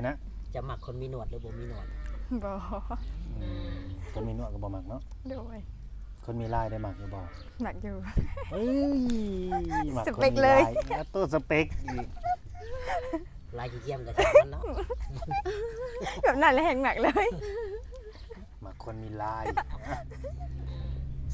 ນະ ຈະມັກຄົນມີໜວດ ຫຼື ບໍ່ມີໜວດ? ບໍ່ ອືມ ຄົນມີໜວດກໍບໍ່ມັກເນາະ. ໂດຍ ຄົນມີລາຍໄດ້ມັກຢູ່ບໍ່? ມັກຢູ່. ເອີຍ ມັກຄົນມີລາຍ ສະເປັກເລີຍ ແລ້ວໂຕສະເປັກອີກ ລາຍຂີ້ກຽມກໍຊ່າງມັນເນາະ ແບບນັ້ນແຫຼະແຮ່ງມັກເລີຍ. ມັກຄົນມີລາຍ.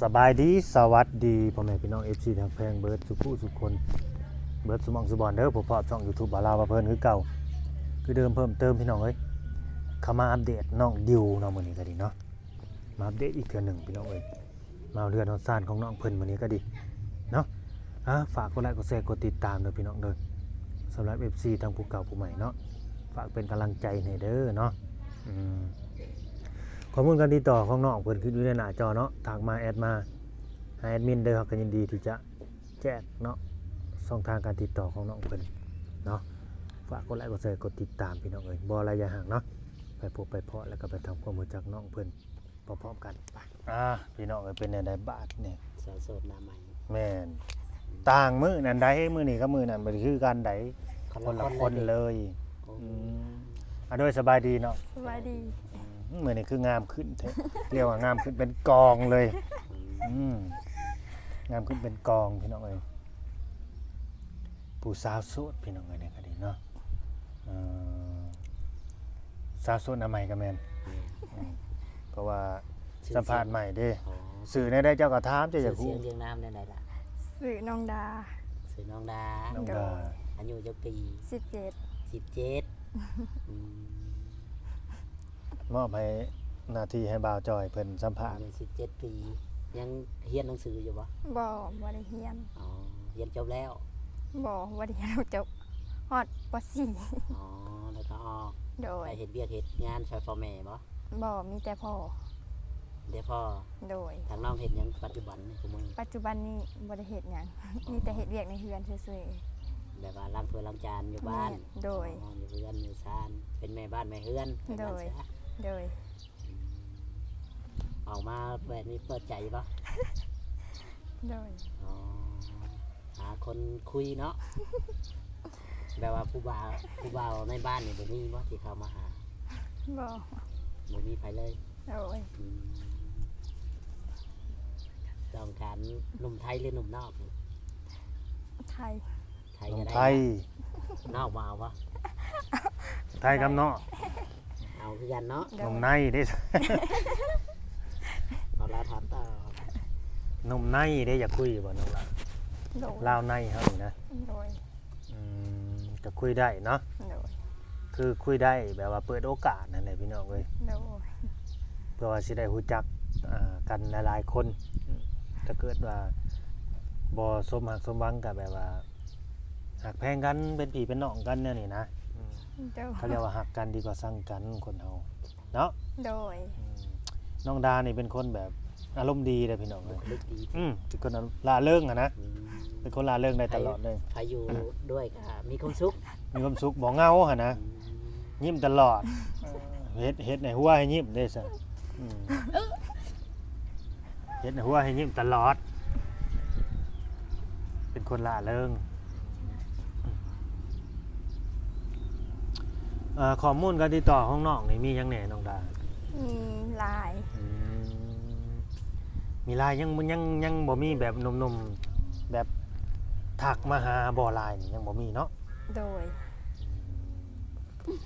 ສະບາຍດີ ສະຫວັດດີ ພໍ່ແມ່ພີ່ນ້ອງ ເອັຟຊີ ທີ່ຮັກແພງເບິດສູ່ຜູ້ສູ່ຄົນ ເບິດສູ່ໝ່ອງສູ່ບ່ອນເດີ. ພົບພໍ້ຊ່ອງ YouTube ບ່າວລາວພາເພີນຄືເກົ່າ ຄືເດີມເພີ່ມເຕີມພີ່ນ້ອງເອີຍ. ເຂົ້າມາອັບເດດນ້ອງດິວເນາະ ມື້ນີ້ກໍດີເນາະ ມາອັບເດດອີກເທື່ອໜຶ່ງພີ່ນ້ອງເອີຍ. ມາຮອດເຮືອນຮອດຊານຂອງນ້ອງເພິ່ນມື້ນີ້ກໍດີເນາະ. ອ່າ ຝາກກົດໄລກົດແຊ ກົດຕິດຕາມເດີພີ່ນ້ອງເດີ. ສຳລັບ ເອັຟຊີ ທັງຜູ້ເກົ່າຜູ້ໃໝ່ເນາະ ຝາກເປັນກຳລັງໃຈໃຫ້ເດີເນາະ. ອືມ ຂໍ້ມູນການຕິດຕໍ່ຂອງນ້ອງເພິ່ນຂຶ້ນຢູ່ໃນໜ້າຈໍເນາະ ທັກມາ ແອັດມາຫາແອັດມິນເດີ ເຮົາກໍຍິນດີທີ່ຈະແຈກເນາະ ຊ່ອງທາງການຕິດຕໍ່ຂອງນ້ອງເພິ່ນເນາະ. ຝາກກົດໄລກົດແຊ ກົດຕິດຕາມພີ່ນ້ອງເອີຍ ບໍ່ໄລຍະຫ່າງເນາະ. ໄປພົບໄປພໍ້ ແລ້ວກໍໄປທຳຄວາມຮູ້ຈັກນ້ອງເພິ່ນ ພ້ອມໆກັນ. ໄປ ອ່າ ພີ່ນ້ອງເອີຍ ເປັນແນວໃດບາດນີ້? ສາວໂສດໜ້າໃໝ່. ແມ່ນ ຕ່າງມື້ນັ້ນໃດ໋ ມື້ນີ້ກັບມື້ນັ້ນບໍ່ຄືກັນໃດ໋ ຄົນລະຄົນເລີຍ. ໂອ້ ອືມ ອ່າ ໂດຍ ສະບາຍດີເນາະ. ສະບາຍດີ. ອືມ ມື້ນີ້ຄືງາມຂຶ້ນແທ້ ຮຽກວ່າງາມຂຶ້ນເປັນກອງເລີຍ. ອືມ ອືມ ງາມຂຶ້ນເປັນກອງພີ່ນ້ອງເອີຍ. ຜູ້ສາວໂສດພີ່ນ້ອງເອີຍ ໃນຂະນີ້ເນາະ. ເອີ ສາວໂສດໜ້າໃໝ່ກໍແມ່ນ ອືມ ເພາະວ່າສຳພາດໃໝ່ເດ້. ຊື່ ອໍ ຊື່ແນວໃດເຈົ້າກໍຖາມ ເຈົ້າຢາກຮູ້. ຊື່ສຽງຮຽງນາມແນວໃດລະ? ຊື່ນ້ອງດາ. ຊື່ນ້ອງດາ. ນ້ອງດາ. ໂດຍ. ອາຍຸຈັກປີ? ສິບເຈັດ. ສິບເຈັດ. ອືມ ມອບໃຫ້ໜ້າທີ່ໃຫ້ບ່າວຈອຍເພິ່ນສຳພາດ. ອາຍຸສິບເຈັດປີ ຍັງຮຽນໜັງສືຢູ່ບໍ່? ບໍ່ ບໍ່ໄດ້ຮຽນ. ອໍ ຮຽນຈົບແລ້ວ? ບໍ່ ບໍ່ໄດ້ຮຽນຈົບ ຮອດ ປໍສີ່. ອໍ ແລ້ວກໍອອກ. ໂດຍ. ໄປເຮັດວຽກເຮັດງານຊ່ວຍພໍ່ແມ່ບໍ່? ບໍ່ ມີແຕ່ພໍ່. ມີແຕ່ພໍ່. ໂດຍ. ທາງນ້ອງເຮັດຫຍັງປັດຈຸບັນນີ້ ທຸກມື້? ປັດຈຸບັນນີ້ບໍ່ໄດ້ເຮັດຫຍັງ. ອໍ ມີແຕ່ເຮັດວຽກໃນເຮືອນຊື່ໆ. ແບບວ່າລ້າງຖ້ວຍລ້າງຈານຢູ່ບ້ານ? ແມ່ນ. ໂດຍ. ອໍ ຢູ່ເຮືອນຢູ່ຊານ ເປັນແມ່ບ້ານແມ່ເຮືອນ. ໂດຍ. ວ່າຊັ້ນຊະ. ໂດຍ. ອືມ ອອກມາແບບນີ້ເປີດໃຈບໍ່? ໂດຍ. ອໍ ຫາຄົນຄຸຍເນາະ ແບບວ່າຜູ້ບ່າວ ຜູ້ບ່າວໃນບ້ານນີ້ບໍ່ມີບໍ່ທີ່ເຂົ້າມາຫາ? ບໍ່ ບໍ່ມີໃຜເລີຍ. ໂດຍ. ອືມ ຕ້ອງການໜຸ່ມໄທ ຫຼື ໜຸ່ມນອກ? ໄທ. ໄທກໍໄດ້. ນອກບໍ່ເອົາບໍ່? ໄທກັບນອກ ເອົາຄືກັນເນາະ. ໂດຍ. ໜຸ່ມໃນເດ້? ເອົາລາວຖາມຕໍ່ ໜຸ່ມໃນເດ້ ຢາກຄຸຍຢູ່ບໍ່ນ້ອງລາ? ໂດຍ. ລາວໃນເຮົານີ້ນະ. ໂດຍ. ອືມ ກໍຄຸຍໄດ້ເນາະ. ໂດຍ. ຄືຄຸຍໄດ້ແບບວ່າເປີດໂອກາດຫັ້ນແຫຼະພີ່ນ້ອງເອີຍ. ໂດຍ. ເພື່ອວ່າຊິໄດ້ຮູ້ຈັກ ອ່າ ກັນຫຼາຍໆຄົນ. ຖ້າເກີດວ່າບໍ່ສົມຮັກສົມຫວັງ ກໍແບບວ່າ ຮັກແພງກັນ ເປັນພີ່ເປັນນ້ອງກັນແນວນີ້ນະ. ອືມ ໂດຍ. ເຂົາຮຽກວ່າຮັກກັນດີກວ່າຊັງກັນ ຄົນເຮົາເນາະ. ໂດຍ. ອືມ ນ້ອງດານີ້ເປັນຄົນແບບອາລົມດີເດ້ພີ່ນ້ອງເອີຍ. ບຸກຄະລິກດີ. ອືມ ເປັນຄົນລ່າເລີງຫັ້ນນະ. ອືມ ເປັນຄົນລ່າເລີງໄດ້ຕະຫຼອດເລີຍ. ໃຜຢູ່ດ້ວຍກໍມີຄວາມສຸກ ມີຄວາມສຸກ ບໍ່ເຫງົາຫັ້ນນະ. ອືມ ຍິ້ມຕະຫຼອດ. ເອີ ເຮັດ ເຮັດໃຫ້ຫົວໃຫ້ຍິ້ມເດ້ຊັ້ນ. ອືມ ເຮັດໃຫ້ຫົວໃຫ້ຍິ້ມຕະຫຼອດ ເປັນຄົນລ່າເລີງ. ເອີ ຂໍ້ມູນການຕິດຕໍ່ຂອງນ້ອງນີ້ມີຫຍັງແດ່ນ້ອງດາ? ມີ LINE. ອືມ ມີ LINE ຍັງ ຍັງ ຍັງບໍ່ມີແບບໜຸ່ມໆ ແບບທັກມາຫາບໍ່? LINE ນີ້ຍັງບໍ່ມີເນາະ. ໂດຍ. ອືມ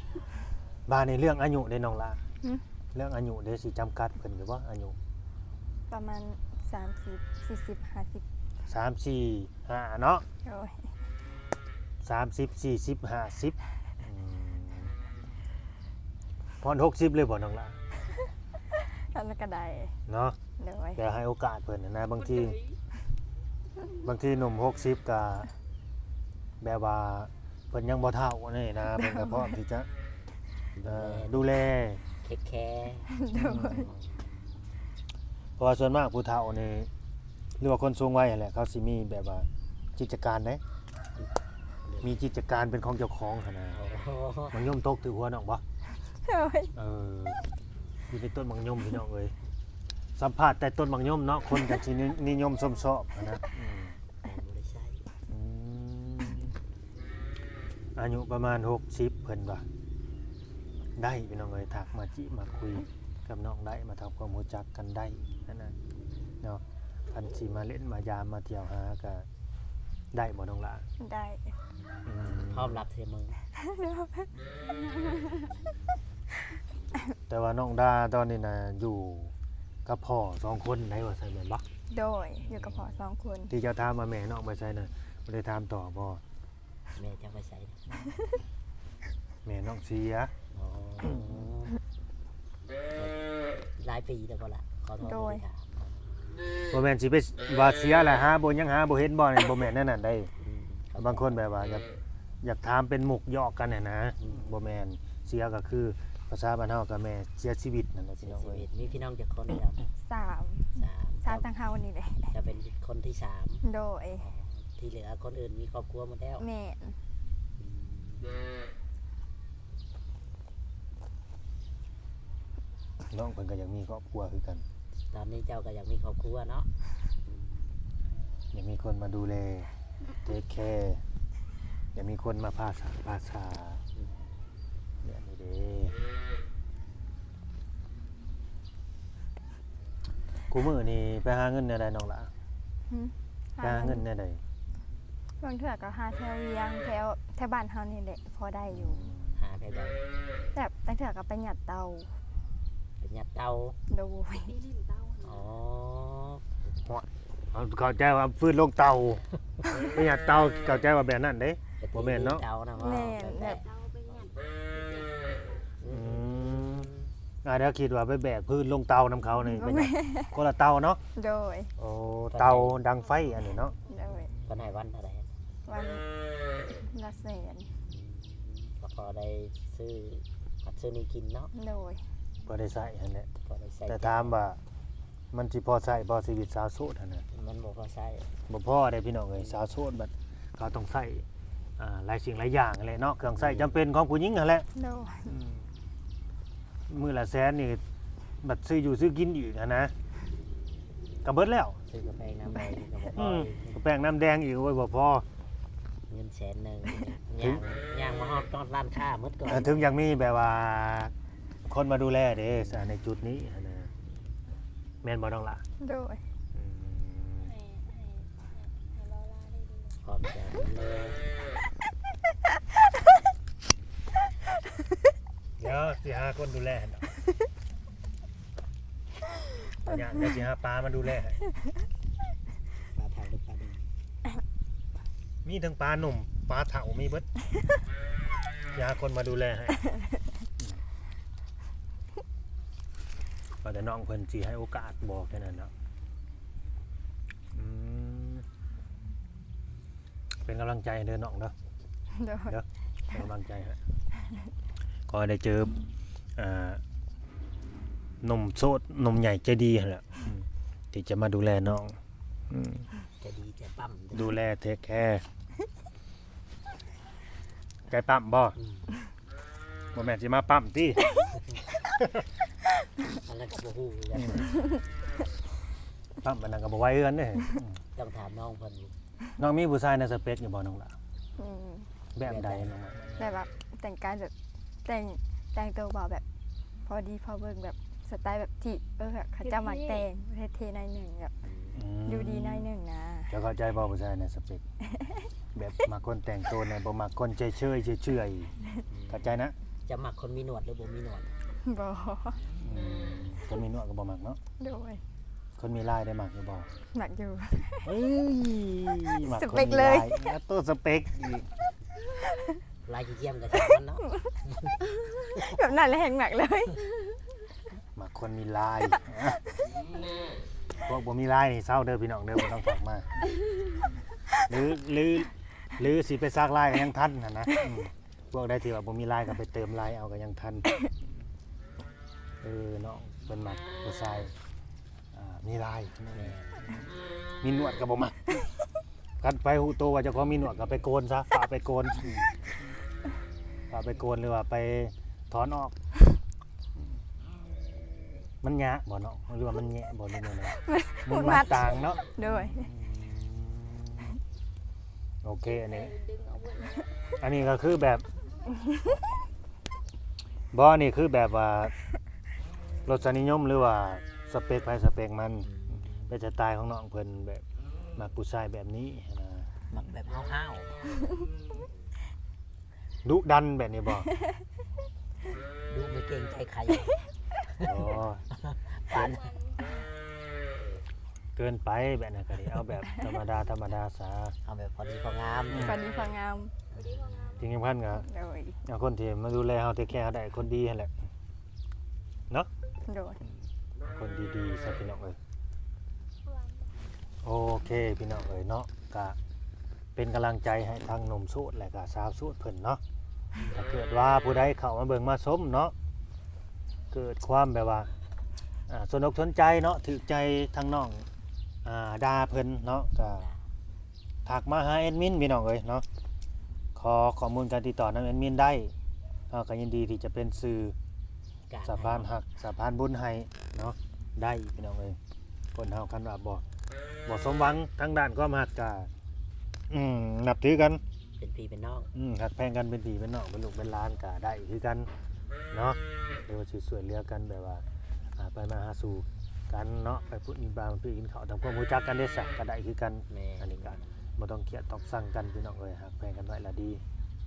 ບາດນີ້ເລື່ອງອາຍຸເດ້ນ້ອງຫຼ້າ? ຫຶ? ເລື່ອງອາຍຸເດ້ ຊິຈຳກັດເພິ່ນຢູ່ບໍ່ ອາຍຸ? ປະມານສາມສິບ ສີ່ສິບ ຫ້າສິບ. ສາມ ສີ່ ຫ້າເນາະ. ໂດຍ. ສາມສິບ ສີ່ສິບ ຫ້າສິບ. ອືມ ຮອດຫົກສິບເລີຍບໍ່ນ້ອງຫຼ້າ? ອັນນັ້ນກໍໄດ້ເນາະ. ໂດຍ. ແຕ່ໃຫ້ໂອກາດເພິ່ນນະ ບາງທີ ບາງທີໜຸ່ມຫົກສິບກໍແບບວ່າ ເພິ່ນຍັງບໍ່ເຖົ້ານີ້ນະ ເພິ່ນກໍພ້ອມທີ່ຈະ ເອີ ດູແລ ເອີ ເທກແຄ. ໂດຍ. ອືມ ເພາະວ່າສ່ວນມາກຜູ້ເຖົ້ານີ້ ຫຼືວ່າຄົນສູງໄວຫັ້ນແຫຼະ ເຂົາຊິມີແບບວ່າກິດຈະການເດ້ ມີກິດຈະການເປັນຂອງເຈົ້າຂອງຫັ້ນນະ. ອໍ ໝາກຍົມຕົກຖືກຫົວນ້ອງບໍ່? ໂດຍ. ເອີ ຢູ່ໃນຕົ້ນໝາກຍົມພີ່ນ້ອງເອີຍ ສຳພາດແຕ່ຕົ້ນໝາກຍົມເນາະ ຄົນກໍຊິນິ ນິຍົມຊົມຊອບຫັ້ນນະ. ອືມ ອືມ ອາຍຸປະມານຫົກສິບເພິ່ນວ່າ. ໄດ້ພີ່ນ້ອງເອີຍ ທັກມາຈີບມາຄຸຍກັບນ້ອງໄດ້ ມາທຳຄວາມຮູ້ຈັກກັນໄດ້ຫັ້ນນະເນາະ. ຄັນຊິມາຫຼິ້ນມາຢາມມາທ່ຽວຫາກະໄດ້ບໍ່ນ້ອງຫຼ້າ? ໄດ້. ອືມ ພ້ອມຮັບເສມອ. ແຕ່ວ່ານ້ອງດາຕອນນີ້ນະຢູ່ກັບພໍ່ສອງຄົນໄດ໋ ວ່າຊັ້ນແມ່ນບໍ່? ໂດຍ ຢູ່ກັບພໍ່ສອງຄົນ. ທີ່ເຈົ້າຖາມວ່າແມ່ນ້ອງໄປໃສນະ ບໍ່ໄດ້ຖາມຕໍ່ບໍ່? ແມ່ເຈົ້າໄປໃສ? ແມ່ນ້ອງເສຍ. ອໍ ຫຼາຍປີແລ້ວບໍ່ລະ? ຂໍໂທດ. ໂດຍ ບໍ່ໄດ້ຖາມ. ບໍ່ແມ່ນຊິໄປວ່າເສຍລະຫາບໍ່ ຍັງຫາບໍ່ເຫັນບໍ່ນີ້ ບໍ່ແມ່ນແນວນັ້ນໃດ໋. ອືມ ບາງຄົນແບບວ່າຢາກ ຢາກຖາມເປັນມຸກຢອກກັນຫັ້ນນະ. ອືມ ບໍ່ແມ່ນ ເສຍກໍຄືພາສາບ້ານເຮົາກໍແມ່ເສຍຊີວິດນັ້ນແຫຼະ ເສຍຊີວິດ. ພີ່ນ້ອງເອີຍ ມີພີ່ນ້ອງຈັກຄົນແລ້ວ? ສາມ. ສາມ ສາມ ທັງເຮົານີ້ແຫຼະ. ຈະເປັນຄົນທີສາມ. ໂດຍ. ອໍ ທີ່ເຫຼືອຄົນອື່ນມີຄອບຄົວໝົດແລ້ວ? ແມ່ນ. ອືມ ນ້ອງເພິ່ນກໍຢາກມີຄອບຄົວຄືກັນ. ຕອນນີ້ເຈົ້າກໍຢາກມີຄອບຄົວເນາະ? ຢາກມີຄົນມາດູແລ ເທກແຄ ຢາກມີຄົນມາພາສາ ພາສາ ອືມ ແບບນີ້ເດ້. ຄູ່ມື້ນີ້ໄປຫາເງິນແນວໃດນ້ອງຫຼ້າ? ຫື? ໄປຫາເງິນແນວໃດ? ບາງເທື່ອກໍຫາແຖວວຽງ ແຖວ ແຖວບ້ານເຮົານີ້ແຫຼະ ພໍໄດ້ຢູ່. ຫາແບບໃດ? ແບບບາງເທື່ອກໍໄປຫຍັດເຕົາ. ໄປຫຍັດເຕົາ? ໂດຍ. ອໍ ເຂົ້າໃຈວ່າຟືນລົງເຕົາ ໄປຫຍັດເຕົາ ເຂົ້າໃຈວ່າແບບນັ້ນເດ້. ບໍ່ແມ່ນເນາະ? ແມ່ນ ແບບ ອືມ ອາດຈະຄິດວ່າໄປແບກຟືນລົງເຕົານຳເຂົານີ້. ບໍ່ແມ່ນ ຄົນລະເຕົາເນາະ? ໂດຍ. ໂອ້ ເຕົາດັງໄຟອັນນີ້ເນາະ? ໂດຍ. ເພິ່ນໃຫ້ວັນເທົ່າໃດ? ວັນລະແສນ. ອືມ ກໍພໍໄດ້ຊື້ຮັບຊື້ນີ້ກິນເນາະ? ໂດຍ. ພໍໄດ້ໃຊ້ຫັ້ນແຫຼະ ພໍໄດ້ໃຊ້. ແຕ່ຖາມວ່າ ມັນຊິພໍໃຊ້ບໍ່ຊີວິດສາວໂສດຫັ້ນນະ? ມັນບໍ່ພໍໃຊ້ ບໍ່ພໍເດ້ພີ່ນ້ອງເອີຍ. ສາວໂສດບັດເຂົາຕ້ອງໃຊ້ ອ່າ ຫຼາຍສິ່ງຫຼາຍຢ່າງຫັ້ນແຫຼະເນາະ ເຄື່ອງໃຊ້ ອືມ ຈຳເປັນຂອງຜູ້ຍິງຫັ້ນແຫຼະ. ໂດຍ. ອືມ ມື້ລະແສນນີ້ ບັດຊື້ຢູ່ຊື້ກິນອີກຫັ້ນນະ ກໍເບິດແລ້ວ. ຊື້ກາແຟນ້ຳແດງກໍບໍ່ພໍ. ອືມ ອີກ ກາແຟນ້ຳແດງອີກ ໂອ້ຍ ບໍ່ພໍ. ເງິນແສນໜຶ່ງ ຍ່າງ ຍ່າງມາຮອດ ຮອດຮ້ານຄ້າໝົດກ່ອນ. ເອີ ເຖິງຢາກມີແບບວ່າ ຄົນມາດູແລເດ້ ໃນຈຸດນີ້ຫັ້ນນະ ແມ່ນບໍ່ນ້ອງຫຼ້າ? ໂດຍ. ອືມ ໃຫ້ ໃຫ້ ໃຫ້ລາລາໄດ້ດູ. ຂອບໃຈເດີ. ດຽວຊິຫາຄົນດູແລໃຫ້ດອກ. ບໍ່ຍາກ ດຽວຊິຫາປາມາດູແລໃຫ້. ປາເຖົ້າຫຼືປາໜຸ່ມ? ມີທັງປາໜຸ່ມ ປາເຖົ້າ ມີເບິດ. ຊິຫາຄົນມາດູແລໃຫ້. ວ່າແຕ່ນ້ອງເພິ່ນຊິໃຫ້ໂອກາດບໍ່ ແຄ່ນັ້ນເນາະ. ອືມ ເປັນກຳລັງໃຈໃຫ້ເດີນ້ອງເດີ. ໂດຍ. ເດີ ເປັນກຳລັງໃຈໃຫ້ ຂໍໃຫ້ໄດ້ເຈີ ອ່າ ໜຸ່ມໂສດ ໜຸ່ມໃຫຍ່ໃຈດີຫັ້ນແຫຼະ ອືມ ທີ່ຈະມາດູແລນ້ອງ. ອືມ ໃຈດີໃຈປ້ຳ ດູແລ ເທກແຄ ໃຈປ້ຳບໍ່? ອືມ ບໍ່ແມ່ນຊິມາປ້ຳຕິ? ອັນນັ້ນກໍບໍ່ຮູ້ຄືກັນ. ອືມ ປ້ຳອັນນັ້ນກໍບໍ່ໄຫວຄືກັນເດ້. ອືມ ຕ້ອງຖາມນ້ອງເພິ່ນຢູ່. ນ້ອງມີຜູ້ຊາຍໃນສະເປັກຢູ່ບໍ່ນ້ອງຫຼ້າ? ອືມ ແບບໃດນ້ອງຫຼ້າ? ແບບວ່າແຕ່ງກາຍແບບ ແຕ່ງ ແຕ່ງໂຕເວົ້າແບບພໍດີພໍເບິ່ງ ແບບສະໄຕແບບທີ່ ເອີ ແບບເຂົາເຈົ້າມັກແຕ່ງ ເທ່ໆ ໜ້ອຍໜຶ່ງ ແບບ ອືມ ດູດີໜ້ອຍໜຶ່ງນະ. ເຈົ້າເຂົ້າໃຈບໍ່ ຜູ້ຊາຍໃນສະເປັກ? ແບບມັກຄົນແຕ່ງໂຕແດ່ ບໍ່ມັກຄົນເຊີຍໆ ເຊື່ອຍໆ ເຂົ້າໃຈນະ? ເຈົ້າມັກຄົນມີໜວດ ຫຼື ບໍ່ມີໜວດ? ບໍ່. ອືມ ຄົນມີໜວດກໍບໍ່ມັກເນາະ? ໂດຍ. ຄົນມີລາຍໄດ້ມັກຢູ່ບໍ່? ມັກຢູ່. ເອີຍ ມັກຄົນມີລາຍ ສະເປັກເລີຍ. ອາ ໂຕສະເປັກອີກ. ລາຍຂີ້ກຽມກໍຊ່າງມັນເນາະ. ແບບນັ້ນແຫຼະແຮ່ງມັກເລີຍ. ມັກຄົນມີລາຍ. ພວກບໍ່ມີລາຍນີ້ເຊົາເດີພີ່ນ້ອງເດີ ບໍ່ຕ້ອງທັກມາ. ຫຼື ຫຼື ຫຼືຊິໄປສັກລາຍກໍຍັງທັນຫັ້ນນະ. ອືມ ພວກໃດທີ່ວ່າບໍ່ມີລາຍກໍໄປເຕີມລາຍເອົາກໍຍັງທັນ. ເອີ ນ້ອງເພິ່ນມັກຜູ້ຊາຍ ອ່າ ມີລາຍ ມີໜວດກໍບໍ່ມັກ. ຄັນໃຜຮູ້ໂຕວ່າເຈົ້າຂອງມີໜວດກໍໄປໂກນຊະ ພາໄປໂກນ ພາໄປໂກນ ຫຼືວ່າໄປຖອນອອກ. ມັນຍາກບໍ່ນ້ອງ ຫຼືວ່າມັນແຍະບໍ່ ຫຼືແນວໃດ? ມັນມັນຕ່າງເນາະ. ໂດຍ. ອືມ ໂອເຄ ອັນນີ້ ອັນນີ້ກໍຄືແບບ ບໍ່ ອັນນີ້ຄືແບບວ່າ ລົດສະນິຍົມ ຫຼືວ່າສະເປັກໃຜສະເປັກມັນ. ອືມ ເປັນສະໄຕຂອງນ້ອງເພິ່ນ ແບບມັກຜູ້ຊາຍແບບນີ້ຫັ້ນນະ. ມັກແບບຫ້າວໆ ດຸດັນແບບນີ້ບໍ່? ດຸ ບໍ່ເກງໃຈໃຜ. ບໍ່ ປານ ເກີນໄປແບບນັ້ນກໍໄດ້ ເອົາແບບທຳມະດາ ທຳມະດາຊະ ເອົາແບບພໍດີພໍງາມ. ອືມ ພໍດີພໍງາມ ທີ່ສຳຄັນກໍ ໂດຍ ເອົາຄົນທີ່ມາດູແລເຮົາ ເທກແຄເຮົາໄດ້ ຄົນດີຫັ້ນແຫຼະເນາະ. ໂດຍ ຄົນດີໆຊະພີ່ນ້ອງເອີຍ. ໂອເຄພີ່ນ້ອງເອີຍເນາະ ກະເປັນກຳລັງໃຈໃຫ້ທັງໜຸ່ມໂສດ ແລະກະສາວໂສດເພິ່ນເນາະ. ຖ້າເກີດວ່າຜູ້ໃດເຂົ້າມາເບິ່ງມາຊົມເນາະ ເກີດຄວາມແບບວ່າ ອ່າ ສົນອົກສົນໃຈເນາະ ຖືກໃຈທາງນ້ອງ ອ່າ ດາເພິ່ນເນາະ ກໍທັກມາຫາແອດມິນພີ່ນ້ອງເອີຍເນາະ. ຂໍຂໍ້ມູນການຕິດຕໍ່ນຳແອດມິນໄດ້ ເຮົາກໍຍິນດີທີ່ຈະເປັນສື່ ສະພານຮັກ ສະພານບຸນໃຫ້ເນາະ ໄດ້ພີ່ນ້ອງເອີຍ. ຄົນເຮົາຄັນວ່າບໍ່ ບໍ່ສົມຫວັງທາງດ້ານຄວາມຮັກ ກະ ອືມ ນັບຖືກັນ ເປັນພີ່ເປັນນ້ອງ ອືມ ຮັກແພງກັນເປັນພີ່ເປັນນ້ອງ ເປັນລູກເປັນຫຼານກະໄດ້ຄືກັນເນາະ. ຫຼືວ່າຊິຊ່ວຍເຫຼືອກັນແບບວ່າ ອ່າ ໄປມາຫາສູ່ກັນເນາະ ໄປພຸ້ນກິນປາກິນເຂົ້າ ທຳຄວາມຮູ້ຈັກກັນເດ້ຊະ ກະໄດ້ຄືກັນ. ແມ່ນ ອັນນີ້ກະບໍ່ຕ້ອງຄຽດຕ້ອງຊັງກັນພີ່ນ້ອງເອີຍ ຮັກແພງກັນໄວ້ລະດີ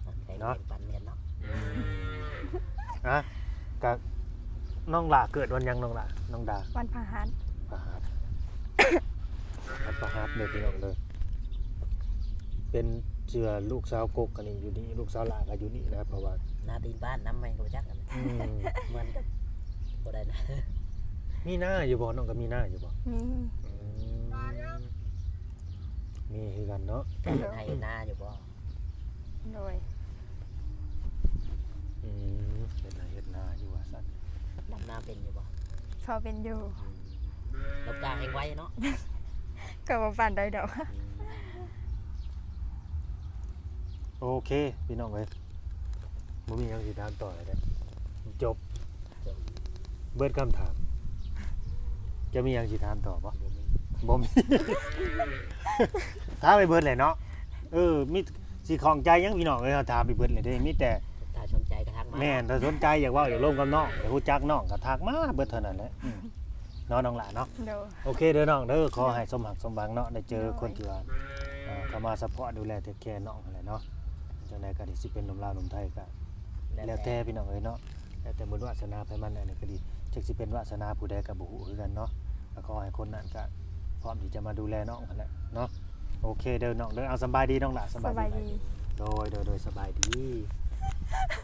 ຮັກແພງເນາະ ແບ່ງປັນແມ່ນເນາະ. ອືມ ອ່ະ ກະ ນ້ອງຫຼ້າເກີດວັນຫຍັງນ້ອງຫຼ້າ ນ້ອງດາ? ວັນພະຫັດ ພະຫັດ ວັນພະຫັດເດີພີ່ນ້ອງເດີ. ເປັນເຊື້ອລູກສາວກົກ ອັນນີ້ຢູ່ນີ້ ລູກສາວຫຼ້າກໍຢູ່ນີ້ນະ ເພາະວ່າ ໜ້າຕີນບ້ານນຳ ແມ່ນກໍບໍ່ຈັກ. ອືມ ມັນກໍບໍ່ໄດ້ນະ. ມີນາຢູ່ບໍ່? ນ້ອງກໍມີນາຢູ່ບໍ່? ມີ ອືມ ມີຄືກັນເນາະ. ເຮັດໄຮ່ເຮັດນາຢູ່ບໍ່? ໂດຍ ອືມ ເຮັດໄຮ່ເຮັດນາຢູ່ວ່າຊັ້ນ. ດຳນາເປັນຢູ່ບໍ່? ພໍເປັນຢູ່. ອືມ ລົບກ້າແຮງໄວເນາະ. ກໍບໍ່ປານໃດດອກ. ອືມ ໂອເຄພີ່ນ້ອງເອີຍ ບໍ່ມີຫຍັງຊິຖາມຕໍ່ແລ້ວເດ້ ຈົບ ຈົບ ເບິດຄຳຖາມ. ຈະມີຫຍັງຊິຖາມຕໍ່ບໍ່? ບໍ່ມີ ບໍ່ມີ ຖາມໄປເບິດແຫຼະເນາະ. ເອີ ມີ ຊິຂ້ອງໃຈຫຍັງພີ່ນ້ອງເອີຍ ເຮົາຖາມໄປເບິດແລ້ວເດ້. ມີແຕ່ ຖ້າສົນໃຈກໍທັກມາ. ແມ່ນ ຖ້າສົນໃຈຢາກເວົ້າ ຢາກລົມກັບນ້ອງ ຢາກຮູ້ຈັກນ້ອງ ກໍທັກມາເບິດເທົ່ານັ້ນແຫຼະ. ອືມ ເນາະນ້ອງຫຼ້າເນາະ. ໂດຍ ໂອເຄເດີນ້ອງເດີ ຂໍໃຫ້ສົມຮັກສົມຫວັງເນາະ ໄດ້ເຈີ ໂດຍ ຄົນທີ່ວ່າ ເອີ ເຂົ້າມາຊັບພອດດູແລເທກແຄນ້ອງຫັ້ນແຫຼະເນາະ. ຈັ່ງໃດກໍດີ ຊິເປັນໜຸ່ມລາວໜຸ່ມໄທກໍ ແລ້ວແຕ່ ແລ້ວແຕ່ພີ່ນ້ອງເອີຍເນາະ ແລ້ວແຕ່ບຸນວາສະໜາໃຜມັນ. ອັນນີ້ກໍດີ ຈັກຊິເປັນວາສະໜາຜູ້ໃດກໍບໍ່ຮູ້ຄືກັນເນາະ. ກໍຂໍໃຫ້ຄົນນັ້ນກໍພ້ອມທີ່ຈະມາດູແລນ້ອງຫັ້ນແຫຼະເນາະ. ໂອເຄເດີນ້ອງເດີ ເອົາ ສະບາຍດີນ້ອງຫຼ້າ ສະບາຍດີ. ສະບາຍດີ ໂດຍ ໂດຍ ໂດຍ ສະບາຍດີ.